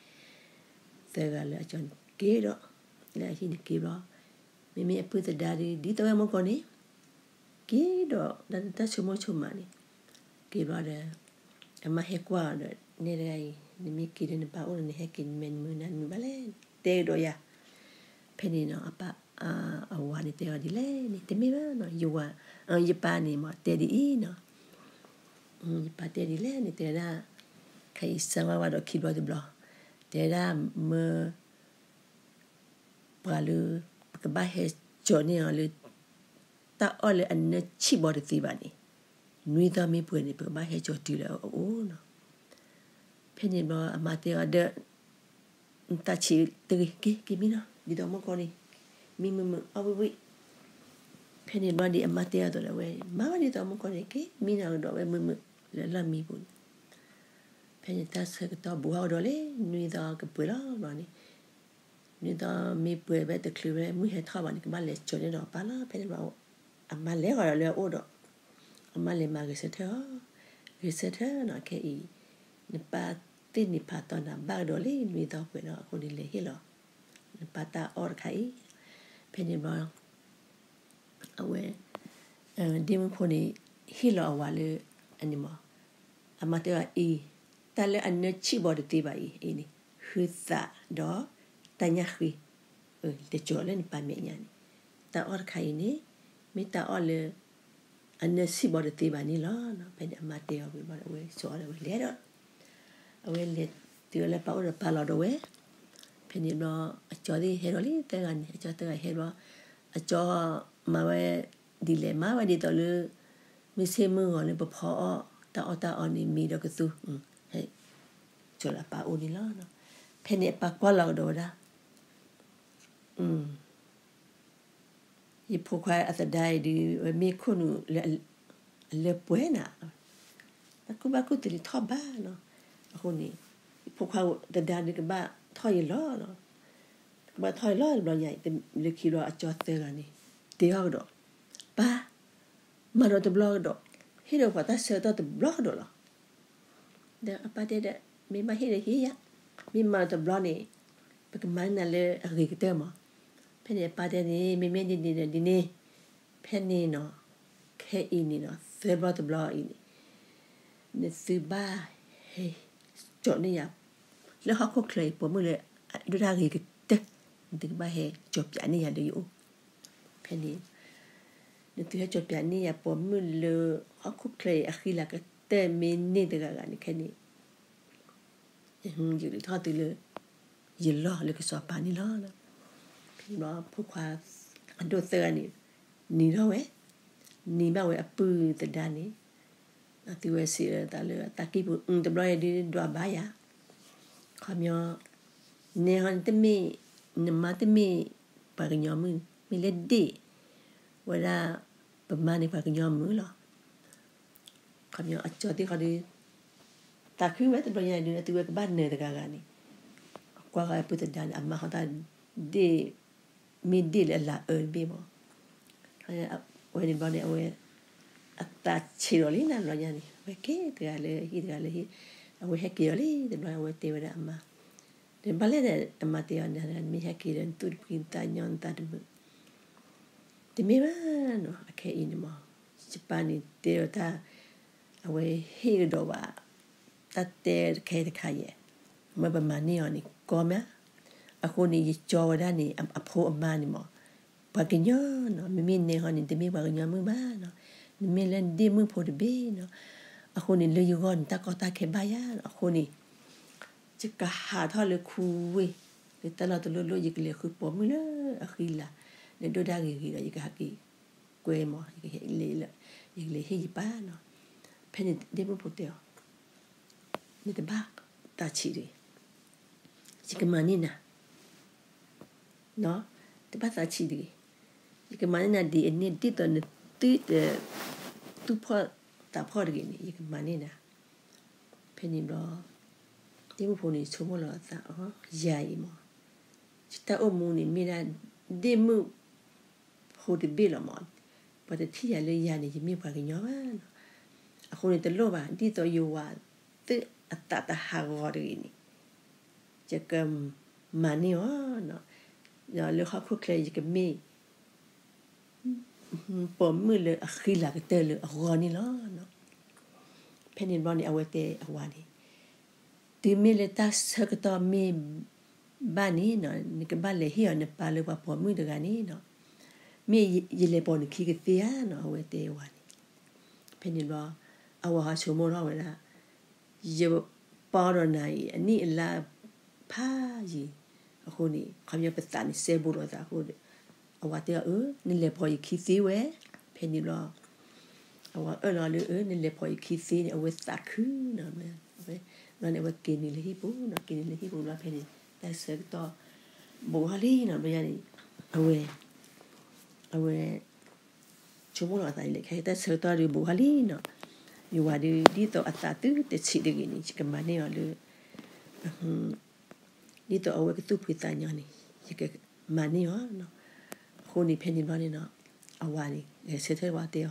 သၢဂၤလၢအကၠီန့ၣ်က့ၤဒီး လၢအဟံၣ်န့ၣ်က့ၤဘျီ မ့မ့ၢ်အပုၢ်သဒါဒု ဒ်သိးဝဲမုၢ်ကီၢ်န့ၣ် က က့ၤဒီး တၢ်ဆိကမိၣ်ဆိကမးန့ၣ်, က့ၤဘျီဒီး အမါဟဲကွၢ်အီၤဒီး နဲတဂၤအံၤ နမ့ၢ်က့ၤလၢနပၢ်အိၣ်န့ၣ် နဟဲက့ၤနမဲာ်မုာ်နၤနမုာ်ဘၣ်လဲၣ်, တဲကဒီးယၤ. ဖဲန့ၣ်နီၤ အပၢ် အဝၤန့ၣ်တဲအီၤဒ်လဲၣ်န့ၣ် တမ့ၢ်ဘၣ်နီၤ, ယဝၤ ယပၢ်န့ၣ်မ့ၢ်တဲဒ်အံၤနီၤ, ယပၢ်တဲဒ်လဲၣ်န့ၣ် တဲဝဲဒၣ် ခဲအံၤစၢဝါဝါဒီးခံဘျီတဘျီ, တဲဝဲဒၣ်မ့ၢ် ပှၤလၢ ပကဘၣ်ဟဲကၠီၤန့ၢ်အီၤလၢ တၢ်အီၣ်လၢအနၢဆံၣ်ဘီတသ့ဘၣ်န့ၣ်, နွံသီမ့ၢ်ပှဲၤန့ၣ် ပကဘၣ်ဟဲကၠီၤတုၤလၢအအိၣ်နီၤ. ဖဲန့ၣ်ဘျီအမါတဲအီၤဒီး တၢ်ဆံးတဂ့ၤ က့ၤက့ၤမံနီၤ ဒ်သိးမုၢ်ကီၢ်န့ၣ် မံမုာ်မုာ်အီၣ်ဝံၣ်ဝံၣ်. ဖဲန့ၣ်ဘျီဒ်အမါတဲအီၤအသိးဒီး အဝဲမၤဝဲဒ်သိးမုၢ်ကီၢ်န့ၣ် က့ၤမံနီၤကဒီးဝဲမုာ်မုာ် လၢလီၢ်မံပူၤန့ၣ်. ဖဲန့ၣ်တၢ်ဆၢကတီၢ်ဘူးထီၣ်ကဒီးလံ နွံသီကပှဲၤလီၤဘျီန့ၣ်, နွံသီမ့ၢ်ပှဲၤဝဲတချုးဝဲ မုၢ်ဟဲထီၣ်ဘၣ်န့ၣ် ကဘၣ်လဲၤကၠီၤန့ၢ်ဒီးအပၢ်လီၤ. ဖဲန့ၣ်ဘျီ အမါလဲၤဃီၤဒီးလၢအအိၣ်ဒီး အမါလဲၤမၤဂဲၤဆၢထၢၣ်အီၤ, ဂဲၤဆၢထၢၣ်နီၤ ခဲအံၤ နပၢ်သ့ၣ်န့ၣ်ဖးတီနၤဘၣ်ကဒီးလံ နွံသီပှဲၤဒီး အဃိန့ၣ်လဲၤဟ့ၣ်လီၤ နပၢ်တၢ်အီၣ်တခါအံၤ. ဖဲန့ၣ်ဘျီ အဝဲ ဒ့မုၣ်ဖိန့ၣ် ဟ့ၣ်လီၤအဝၤလၢ အန့ၣ်မး အမါတဲအီၤအံၤ တၢ်လၢအနၢဆံၣ်ဘီတသ့ဘၣ်အံၤ အံၤန့ၣ် ဟုသးဒီးတၢ်ညၣ်ဃ့ လဲၤကၠီၤလၢနပၢ်မဲာ်ညါန့ၣ်, တၢ်အီၣ်တခါအံၤန့ၣ် မ့ၢ်တၢ်အီၣ်လၢ အနၢဆံၣ်ဘီတသ့ဘၣ်န့ၣ်လီၤ. ဖဲန့ၣ်အမါတဲအီၤဝံၤဘျီဒီး အဝဲကၠီၤအီၤဒီးဝဲလဲၤဒီး အဝဲလဲၤတုၤလၢပၢ်အိၣ်ဒီးပၢ်လီၤဒီးဝဲ. ဖဲန့ၣ်ဘျီ အကၠီသ့ၣ်ဟဲဒီးလံသၢဂၤန့ၣ် အကၠီသၢဂၤဟဲဘျီ အကၠီမၤဝဲဒ်လဲၣ် မၤဝဲဒ်သိးလၢ မ့ၢ်ဆ့မုၢ်ဂီၤလၢပဖီအီၣ် တၢ်အီၣ်တၢ်အီန့ၣ် မ့ၤဒီးကသူ ဟဲ ကၠီၤလၢအပၢ်အိၣ်န့ၣ်လီၤ. ဖဲန့ၣ်အပၢ်ကွၢ်လီၤကဒီးဝဲဒၣ် ယဖိခွါအသဒါအံၤဒုး ဝဲမ့ၢ်ခိၣ်နူာ်လၢ အလၢပှဲၤနၤ, တၢ်ကူၣ်ဘၣ်ကူၣ်သ့လံထီၣ်ဘးနီၤ. အဃိန့ၣ် ယဖိခွါသဒါဒုးကဘၣ်ထီၣ်ယလီၢ်လီၤ. ကဘၣ်ထီၣ်ယလီၢ်တဘျီညါအံၤ လၢခံဘျီအကၠီသၢဂၤန့ၣ် တဲအီၤကဒီး, ပၢ် မၤဒီးတဘျီကဒီး, ဟ့ၣ်ဒီးပှၤတၢ်ဆၢကတီၢ်တဘျီကဒီးလီၤ. ဒီးအပၢ်တဲဒီး မ့ၢ်ဘၣ်ဟ့ၣ်ဒီးဟ့ၣ်ယၤ, မ့ၢ်မၤဒီးတဘျီန့ၣ် ပကမၤန့ၢ်နၤလၢအဂ့ၤကတၢၢ်မး. ဖဲန့ၣ်အပၢ်တဲန့ၣ် မ့မ့ၢ်ဒ်န့ၣ်ဒီးဒ်န့ၣ်, ဖဲန့ၣ်နီၤ ခဲအံၤန့ၣ်နီၤ သၢဘျီတဘျီအံၤန့ၣ် နသုဘၣ်ဟဲကၠီၤန့ၢ်ယၤ လၢဟီၣ်ခိၣ်ချၢအံၤ ပိာ်မုၣ်လၢအဒိၣ်တၢ်ဂ့ၤကတၢၢ် နသုကဘၣ်ဟဲကၠီၤပၠးန့ၢ်ယၤလၢယအိၣ်. ဖဲန့ၣ် နသုဟဲကၠီၤပၠးန့ၢ်ယၤ ပိာ်မုၣ်လၢဟီၣ်ခိၣ်ချၢအံၤ အဃံလၤကတၢၢ်မ့ၢ်န့ၢ်တဂၤဂၤန့ၣ် ခဲန့ၣ် ယကလုၢ်ထီၣ်သုလၢ ယလီၢ်လၢကစီၤပၤန့ၣ်လီၤ. ဖဲန့ၣ်ဘျီဖိခွါအဒိၣ်သၢဂၤန့ၣ် နံၤထီၣ်ဝဲ, နံၤဘၣ်ဝဲအပုၢ်သဒါန့ၣ် အသုဝဲစံးလၢသးလၢအသးကံၢ်ပူၤ တဘျီအံၤဒုးဒွးဘါယၤ, ခီပညီ နဲဟီန့ၣ်တမ့ၢ် နမါတမ့ၢ်ပှၤကညီမုၣ်, မ့ၢ်လၢဒ့ၣ်ဝဲဒၣ် ပမါန့ၣ်ပှၤကညီမုၣ်လီၤ. ခီပညီအကၠီသ့ၣ်ဃီဒီး သးခုဝဲတဘျီညါအံၤဒုး အသုဝဲကဘၣ်နၢၤတဂၤဂၤန့ၣ် ကွၢ်ဃီအပုၢ်သဒါန့ၣ် အမါဟီတၢ်ဒ့ၣ် မ့ၢ်ဒ့ၣ်လၢအလၤအၢတဘ့ၣ်မး. ဝဲန့ၣ်ဘျီန့ၣ် အဝဲ အသးဆံးဒီးလံနၤဘျီညါန့ၣ် အဝဲက့ၤတဂၤလၢဟံၣ်တဂၤလၢဟံၣ်, အဝဲဟဲက့ၤဒီးလံတဘျီ အဝဲတဲဝဲဒၣ်အမါ, ဒီးဘၣ်လဲၣ်ဒီး အမါတဲအီၤ နမ့ၢ်ဟဲက့ၤဒီး နသူၣ်တဖှံနသးညီနသးတမုာ် တမ့ၢ်ဘၣ်နီၤ အခဲအံၤန့ၣ်မး ယပၢ်န့ၣ်တဲဒီးတၢ် အဝဲဟ့ၣ်ကဒီးဝဲ တၢ်တဲတခဲတခါယဲၢ်, မ့ၢ်ပမၤန့ၢ်အီၤန့ၣ် ကီမး, အဃိန့ၣ် ယကၠီဝဲဒၣ်န့ၣ် အဖိအမါန့ၣ်မး ပှၤကညီနီၤ, မ့မ့ၢ်နဲဟီန့ၣ် တမ့ၢ်ပှၤကညီမုၣ်ဘၣ်နီၤ, နမ့ၢ်လၢဒ့ၣ်မုၣ်ဖိတဘ့ၣ်နီၤ, အဃိန့ၣ် လၢယဂီၢ်န့ၣ် တၢ်ကီတၢ်ခဲဘၣ်ယၤနီၤ, အဃိန့ၣ် ယကဟးထီၣ်လၢခူဝ့ၢ် လၢတၢ်လီၢ်တလိၣ်လိၣ် ယကလဲၤဃုပိာ်မုၣ်လၢအဃံလၤ လၢဒိၣ်ဒါဂ့ၤဂ့ၤဒီး ယကဟးက့ၤကွဲမး ယကလဲၤဟ့ၣ်ယပၢ်နီၤ, ဖဲန့ၣ်ဒ့ၣ်မုၣ်ဖိတဲအီၤ နတဘၣ်သးဆံးတဂ့ၤ, ယကမၤန့ၢ်နၤ, တဘၣ်သးဆံးတဂ့ၤ, ယကမၤန့ၢ်နၤဒ်အန့ၣ် ဒ်သိးနသုတသူၣ်ဖှီၣ်သးဖှီၣ်တဂ့ၤန့ၣ် ယကမၤန့ၢ်နၤ, ဖဲန့ၣ်ဘျီ ဒ့ၣ်မုၣ်ဖိန့ၣ်ဆိကမိၣ်လီၤအသးအီၤ ယၤအံၤမး ယတၢ်အိၣ်မူန့ၣ်မ့ၢ်ဒၣ် ဒ့ၣ်မုၣ်ဖိတဘ့ၣ်လီၤမး, ပှၤတထံၣ်ယၤလၢယၤန့ၣ် ယမ့ၢ်ပှၤကညီဘၣ်နီၤ, အဃိန့ၣ်တလိၣ်ဘၣ် ဒ်သိးယဝၤသုးအသးတဟးဂီၤတဂ့ၤန့ၣ် ယကမၤန့ၢ်အီၤ, လၢဟီၣ်ခိၣ်ချၢယကမ့ၢ် ပိာ်မုၣ်လၢအဃံလၤကတၢၢ်လၢအဂီၢ်န့ၣ်လီၤ. ဖဲန့ၣ်တဘျီန့ၣ် အဝဲတဲအဝၤန့ၣ်, တုၤမ့ၢ်လၢတၢ်ဆၢကတီၢ်မ့ၢ်ဘၣ်န့ၣ်နီၤ, နကဘၣ်လဲၤဟ့ၣ်အီၤနပၢ်လၢပှၤပိာ်မုၣ်တဂၤန့ၣ်နီၤ, မ့ၢ်ယလဲၤပိာ်နခံကသ့ဧါနီၤ, အဝဲတဲအဝၤန့ၣ်. ဖဲန့ၣ်တဘျီ အဝၤဟးဆိကမိၣ်ထီၣ်ဝဲဒၣ်, ယပီဒီးနၤအံၤ အနံၣ်အလါဖးယံၤ, အဃိန့ၣ် ခီပညီပသးန့ၣ်စဲဘူးလိာ်သးအဃိ, အဝၤတဲအီၤ, အၢ နလဲၤပိာ်ယခံသ့ဝဲ. ဖဲန့ၣ်တဘျီ အဝၤအၢၣ်လီၤလၢ အၢ နလဲၤပိာ်ယခံသ့န့ၣ် အဝဲသးခုနီၤ. ဘျီန့ၣ် အဝဲက့ၤနုာ်လၢဟံၣ်ပူၤနီၤ, က့ၤနုာ်လၢဟံၣ်ပူၤဘျီ ဖဲန့ၣ် တၢ်ဆၢကတီၢ် ဘူးထီၣ်လံနီၤ. ဘျီန့ၣ် အဝဲ အဝဲ ဆိကမိၣ်လီၤအသးဒ်လဲၣ်, ခဲအံၤတၢ်ဆၢကတီၢ်ဒုးဘူးထီၣ်လံနီၤ. ယဝၤဒုး ဒ်သိးအသးသုတဆံးတဂ့ၤန့ၣ် ယကမၤန့ၢ်အီၤလၢ ဒ်သိးအဝဲကသူၣ်ဖှံသးညီန့ၣ် ယကမၤန့ၢ်အီၤနီၤ. အဃိန့ၣ် ဖဲန့ၣ်ဘျီန့ၣ်နီၤ, အဝၤန့ၣ် ဂဲၤဆၢထၢၣ်ဝဲတဲအီၤ,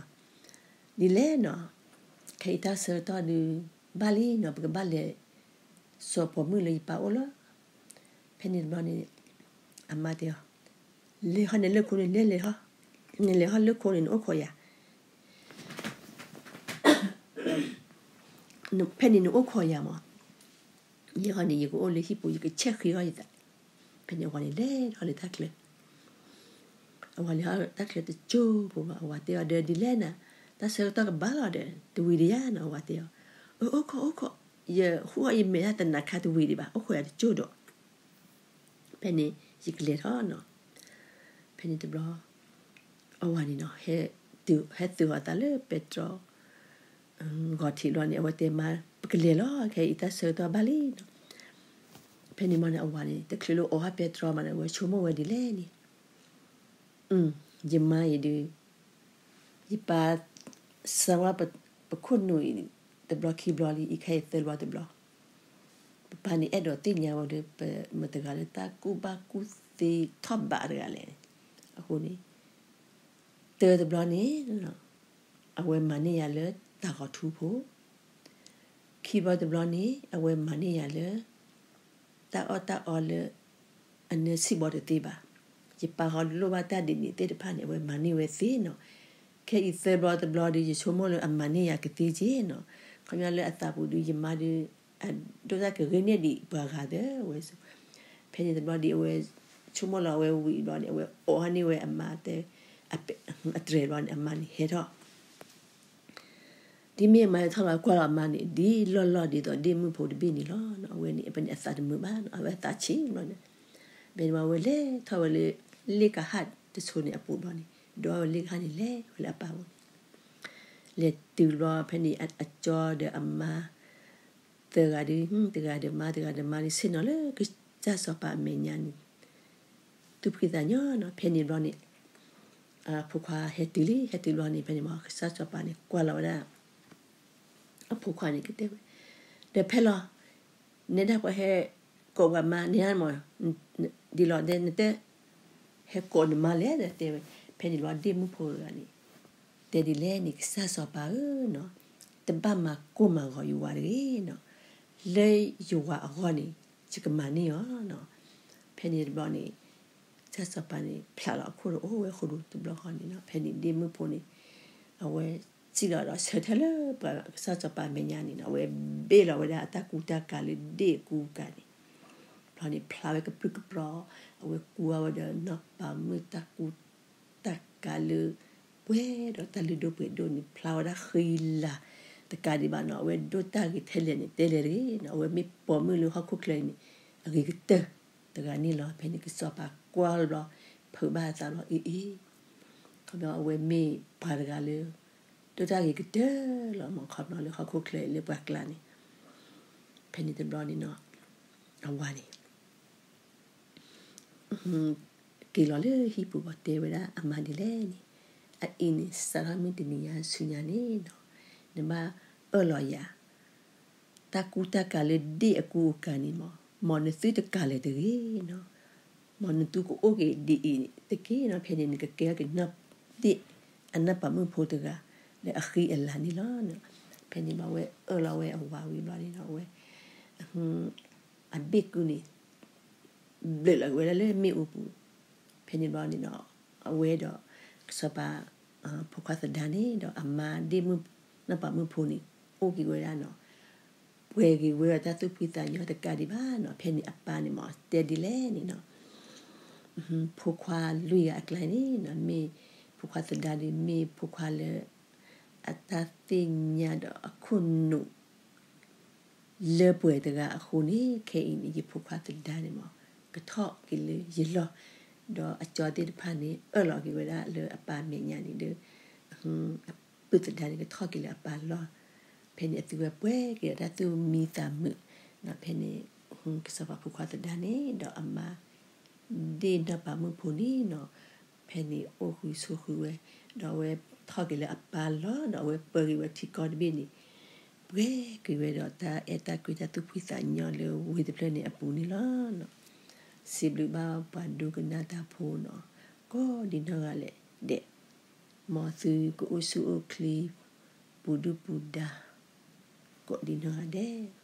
ဒ်လဲၣ်နီၤ, ခဲအံၤတၢ်ဆၢကတီၢ်ဒုး ဘၣ်လံနီၤ, ပကဘၣ်လဲၤစိာ်ပိာ်မုၣ်လၢယပၢ်အိၣ်လီၤ. ဖဲန့ၣ်တဘျီန့ၣ် အမါတဲအီၤ, လဲၤဟီန့ၣ်လၢခိန့ၣ် လဲၤလဲၤဟီ, နလဲၤဟီလၢခိန့ၣ် နအိၣ်ခိးယၤ ဖဲန့ၣ်နအိၣ်ခိးယၤမး, ယဲဃီန့ၣ် ယကအိၣ်လၢဟံၣ်ပူၤ ယကဆဲးဃ့အီၣ်ယသး. ဖဲန့ၣ်အဝၤန့ၣ်လဲၤထီၣ်လၢတၢ်ချၢ, အဝၤလဲၤထီၣ်တၢ်ချၢတကၠိၢ်ဖိဘၣ်, အဝၤတဲအီၤဒီး ဒ်လဲၣ်နၤ, တၢ်ဆၢကတီၢ်ကဘၣ်လီၤဒီး တဝံၤဒံးဧါနီၤ, အဝၤတဲအီၤ, အၢ အိၣ်ခိး အိၣ်ခိး, ယဟူအီၣ်ယမဲာ်တၢ်တနၤခါတဝံၤဒံးဘၣ်, အိၣ်ခိးယၤတကၠိၢ်ဒီး ဖဲန့ၣ် ယကလဲၤထီၣ်နီၤ. ဖဲန့ၣ်တဘျီ အဝၤန့ၣ်နီၤ ဟဲသုးအသးလၢပဲတြီ ဂီၤထံးဘျီန့ၣ် အဝဲတဲမါ ပကလဲၤလီၤ, ခဲအံၤတၢ်ဆၢကတီၢ်ဘၣ်လံနီၤ. ဖဲန့ၣ်မးန့ၣ် အဝၤန့ၣ် တချုးလၢအီၣ်ဟးပဲတြီမးန့ၣ် အဝဲဆိကမိၣ်ဝဲဒ်လဲၣ်န့ၣ်, ယမါအံၤဒုး ယပၢ်စၢဝဲပခိၣ်နူာ်အံၤ တဘျီခံဘျီလံ, အံၤခဲအံၤသၢဘျီတဘျီ, ပပၢ်န့ၣ်အဲၣ်ဒိးသ့ၣ်ညါဝဲဒီး ပမတဂၤလၢတၢ်ကူၣ်ဘၣ်ကူၣ်သ့ထီၣ်ဘးတဂၤလဲၣ်. အဃိန့ၣ် တၢတဘျီန့ၣ် အဝဲမၤန့ၢ်ယၤလၢတၢ်ဂီၤထူဖိ, ခံဘျီတဘျီန့ၣ် အဝဲမၤန့ၢ်ယၤလၢ တၢ်အီၣ်တၢ်အီလၢ အနၢဆံၣ်ဘီတသ့ဘၣ်. ယပၢ်ဟီလိၣ်ဘၣ်တၢ်ဒ်န့ၣ်သ့ၣ်တဖၣ်န့ၣ် အဝဲမၤန့ၢ်ဝဲသ့နီၤ. ခဲအံၤသၢဘျီတဘျီဒီး ယဆိကမိၣ်လၢအမၤန့ၢ်ယၤကသ့က့နီၤ. ခီပညီလၢအသးပူၤဒီး ယမါဒီး အဒိၣ်တၢ်ကရ့န့ၢ်ဒံးပှၤဂၤသၢဝဲ, ဖဲန့ၣ်တဘျီဒီး အဝဲဆိကမိၣ်လီၤအဝဲဝံၤဘျီန့ၣ် အဝဲအိးထီၣ်န့ၢ်ဝဲအမါတဲ အတြဲၤဘျီန့ၣ် အမါန့ၣ်ဟဲထီၣ် ဒ်မ့ၢ်မါဟဲထီၣ်လီၤကွၢ်လီၤအမါန့ၣ် ဒ်လီၢ်လီၢ်ဒ်သိးဒ့ၣ်မုၣ်ဖိတဘ့ၣ်န့ၣ်လီၤ. အဝဲန့ၣ် အဝဲန့ၣ်အသးတမုာ်ဘၣ်နီၤ, အဝဲအသးဆံးဘျီန့ၣ်, ဖဲန့ၣ်မး အဝဲလဲၤထီၣ်ဝဲလၢ လ့ၣ်ကဟၣ်တဆိန့ၣ်အပူၤဘျီန့ၣ် ဒိးဝဲလ့ၣ်ကဟၣ်န့ၣ် လဲၤဝဲလၢအပၢ်အိၣ်န့ၣ်, လဲၤတုၤဘျီဖဲန့ၣ် အကၠီဒီးအမါ သၢဂၤဒီး တဂၤဒီးမါ တဂၤဒီးမါန့ၣ် ဆ့ၣ်နီၤလၢကစၢ်စီၤပၤအမဲာ်ညါန့ၣ် သူၣ်ဖှံသးညီနီၤ. ဖဲန့ၣ်ဘျီန့ၣ် အဖိခွါဟဲတုၤလံ, ဟဲတုၤဘျီန့ၣ် ဖဲန့ၣ်မး ကစၢ်စီၤပၤန့ၣ် ကွၢ်လီၤဝဲဒၣ် အဖိခွါန့ၣ်ကတဲဝဲ, ဒီးဖဲလီၤ နဲဒၣ်ပှၤဟဲကိးပှၤမါ နဲဒၣ်မး ဒ်လီၤဒဲး နတဲ ဟဲကိးနမါလဲၣ် တဲဝဲ. ဖဲန့ၣ်ဘျီ ဒ့ၣ်မုၣ်ဖိတဂၤန့ၣ် တဲဒ်လဲၣ်န့ၣ် ကစၢ်စီၤပၤဧၢနီၤ, တဘၣ်မၤကိၢ်မၤဂီၤယဝၤတဂ့ၤနီၤ, လၢယဝၤအဂီၢ်န့ၣ် ယကမၤန့ၢ်အီၤနီၤ. ဖဲန့ၣ်တဘျီန့ၣ် ကစၢ်စီၤပၤန့ၣ် ဖျးလီၤအခိၣ်ဒီးအိၣ်ဝဲဃိဒိတဘျီဃီန့ၣ်နီၤ. ဖဲန့ၣ်ဒ့ၣ်မုၣ်ဖိန့ၣ် အဝဲစံၣ်လီၤဒီးဆၢထၢၣ်လၢပှၤ ကစၢ်စီၤပၤအမဲာ်ညါန့ၣ်နီၤ, အဝဲဘ့ၣ်လီၤဝဲဒၣ်အတၢ်ကူတၢ်ကၤလၢဒ့ၣ်အကူအကၤန့ၣ် ဘျီန့ၣ် ဖျါဝဲကပြုၢ်ကပြီၤ, အဝဲကူဝဲဒီးနီၢ်ပၤမုၣ်တၢ်ကူတၢ်ကၤလၢ ပှဲၤဒီးတၢ်လုၢ်ဒိၣ်ပှ့ၤဒိၣ်န့ၣ် ဖျါဝဲဒၣ်ဃံလၤတကးဒံးဘၣ်နီၤ, အဝဲဒိၣ်တၢ်ဂ့ၤထဲလဲၣ်န့ၣ် တဲလဲၣ်တဂ့ၤနီၤ, အဝဲမ့ၢ်ပိာ်မုၣ်လၢဟီၣ်ခိၣ်ချၢအံၤန့ၣ် အဂ့ၤကတၢၢ်တဂၤန့ၣ်လီၤ. ဖဲန့ၣ်ကစီၤပၤကွၢ်လီၤဘျီ ဖုးဘၣ်အသးလီၤ အ့ၣ်အ့ၣ်, ခီဖျိအဝဲမ့ၢ်ပှၤတဂၤလၢ ဒိၣ်တၢ်ဂ့ၤကတၢၢ်လီၤမး ခီဖျိလၢဟီၣ်ခိၣ်ချၢအံၤလၢပှၤကျါန့ၣ်. ဖဲန့ၣ်တဘျီန့ၣ်နီၤ အဝၤန့ၣ် က့ၤလီၤလၢဟံၣ်ပူၤဘၣ် တဲဝဲဒၣ်အမါဒ်လဲၣ်န့ၣ်, အအံၤန့ၣ် စးထီၣ်မ့ၢ်တနံၤညါဆူညါန့ၣ်နီၤ, နဘၣ်အၢၣ်လီၤယၤ တၢ်ကူတၢ်ကၤလၢဒ့ၣ်အကူအကၤန့ၣ်မး, မ်နသုတကၤလဲၣ်တဂ့ၤနီၤ, မ်နသုကအိၣ်က့ၤဒ်အံၤတက့ၢ်နီၤ, ဖဲန့ၣ်နကကဲထီၣ်က့ၤနီၢ်ဒ့ၣ်အနီၢ်ပၤမုၣ်ဖိတဂၤ လၢအဃံအလၤန့ၣ်လီၤ. ဖဲန့ၣ်ဘၣ်ဝဲအၢၣ်လီၤဝဲအဝၤဝံၤဘျီန့ၣ်နီၤ အဝဲ အဘ့ၣ်ကုန့ၣ် ဘျၢးလီၤက့ၤဝဲဒၣ်လၢမ့ၣ်အူပူၤ, ဖဲန့ၣ်ဘျီန့ၣ်နီၤ အဝဲဒီး ကစီၤပၤ ဖိခွါသဒါန့ၣ် ဒီးအမါဒ့ၣ်မုၣ်နီၢ်ပၤမုၣ်ဖိန့ၣ် အိၣ်က့ၤဝဲဒၣ်နီၤ, ပှဲၤက့ၤဝဲဒီးတၢ်သူၣ်ဖှံသးညီတကးဒံးဘၣ်နီၤ. ဖဲန့ၣ်အပၢ်န့ၣ်မ့ၢ် တဲဒ်လဲၣ်န့ၣ်နီၤ, ဖိခွါလွံၢ်ဂၤအကျါန့ၣ်နီၤ မ့ၢ်ဖိခွါသဒါဒီး မ့ၢ်ဖိခွါလၢ အတၢ်သ့ၣ်ညါဒီးအခိၣ်နူာ် လၢပှဲၤတဂၤအဃိန့ၣ် ခဲအံၤန့ၣ် ယဖိခွါသဒါန့ၣ်မ့ၢ် ကထီၣ်က့ၤလၢယလီၢ်, ဒီးအကၠီသ့ၣ်တဖၣ်န့ၣ် အၢၣ်လီၤက့ၤဝဲဒၣ်လၢအပၢ်မဲာ်ညါန့ၣ်ဒီး အပုၢ်သဒါန့ၣ် ကထီၣ်က့ၤလၢအပၢ်လီၢ်, ဖဲန့ၣ်အသုဝဲပှဲၤက့ၤဒီးတၢ်သူၣ်မံသးမုာ်, ဒီးဖဲန့ၣ် ကစီၤပၤဖိခွါသဒါန့ၣ် ဒီးအမါ ဒ့ၣ်နီၢ်ပၤမုၣ်ဖိန့ၣ်နီၤ, ဖဲန့ၣ်အိၣ်ဃုာ်ဆိးဃုာ်ဝဲ, ဒီးအဝဲထီၣ်က့ၤလၢအပၢ်လီၢ် ဒီးအဝဲပၢက့ၤဝဲထံကီၢ်တဘ့ၣ်န့ၣ်, ပှဲၤက့ၤဝဲဒီးတၢ်အဲၣ်တၢ်ကွံတၢ်သူၣ်ဖှံသးညီလၢဝ့ၢ်တဖျၢၣ်န့ၣ်အပူၤန့ၣ်လီၤ. စံးဘျုးဘၣ်ပှၤဒိကနၣ်တၢ်ဖိနီၤ, ကိးဒံနီၢ်ဂၤလဲၣ်ဒဲး, မ်သုကအိၣ်ဆူၣ်အိၣ်ချ့ ပူၤဒုၣ်ပူၤဒါ ကိးဒံနီၢ်ဂၤဒဲး.